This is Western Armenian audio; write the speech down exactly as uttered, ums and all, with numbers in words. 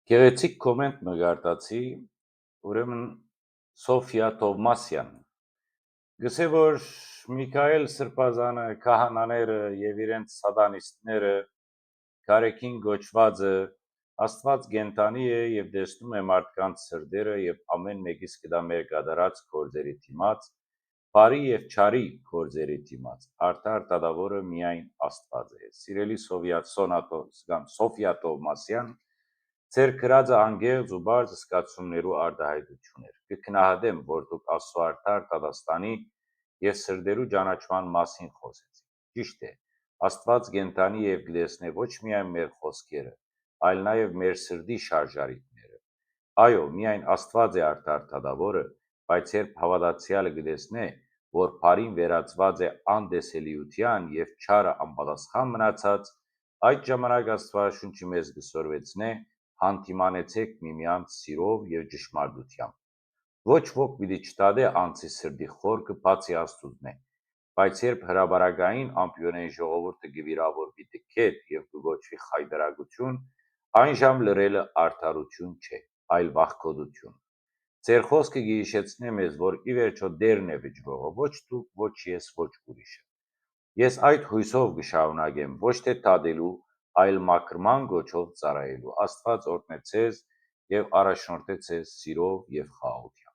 Գեղեցիկ կոմենտ մը կարտացի, ուրեմն Սոֆիա Թովմասեան գսէ, որ Միքայել Սրբազանը, քահանաները եւ իրենց սատանիստները, կարեքին կոչվածը, Աստուած կենդանի է եւ տեսնում է մարդկանց սրտերը եւ ամէն մէկիս կը տայ մեր կատարած գործերի դիմաց, բարի եւ չարի գործերի դիմաց, արդար դատաւորը միայն Աստուած է։ Սիրելի Սովիա-, Սոնա Թո-, կամ Սոֆիա Թովմասեան, ձեր գրածը անկեղծ ու պարզ զգացումներու արտայայտութիւն էր։ Կը գնահատեմ, որ դուք Աստուածարդար դատաստանի եւ սրտերու ճանաչման մասին խօսեցիք։ Ճիշդ է, Աստուած կենդանի է եւ կը տեսնէ ոչ միայն մեր խօսքերը, այլ նաեւ մեր սրտի շարժառիթները։ Այո, միայն Աստուած է արդար դատաւորը, բայց երբ հաւատացեալը կը տեսնէ, որ բարին վերածուած է անտեսելիութեան եւ չարը անպատասխան մնացած, այդ ժամանակ Աստուածաշունչը մեզ կը սորվեցնէ. «Յանդիմանեցէք միմեանց սիրով եւ ճշմարտութեամբ»։ Ոչ ոք պիտի չդատէ անձի սրտի խորքը, բացի Աստուծմէ, բայց երբ հրապարակային ամպիոնէն ժողովուրդը կը վիրաւորուի դքետ եւ կը կոչուի խայտարակութիւն, այն ժամ լռելը արդարութիւն չէ, այլ վախկոտութիւն։ Ձեր խօսքը կը յիշեցնէ մեզ, որ ի վերջոյ Տէրն է վճռողը, ոչ դուք, ոչ ես, ոչ ուրիշը։ Ես այդ յոյսով կը շարունակեմ, ոչ թէ դատելու, այլ մաքրման կոչով ծառայելու։ Աստուած օրհնէ ձեզ եւ առաջնորդէ ձեզ սիրով եւ խաղաղութեամբ։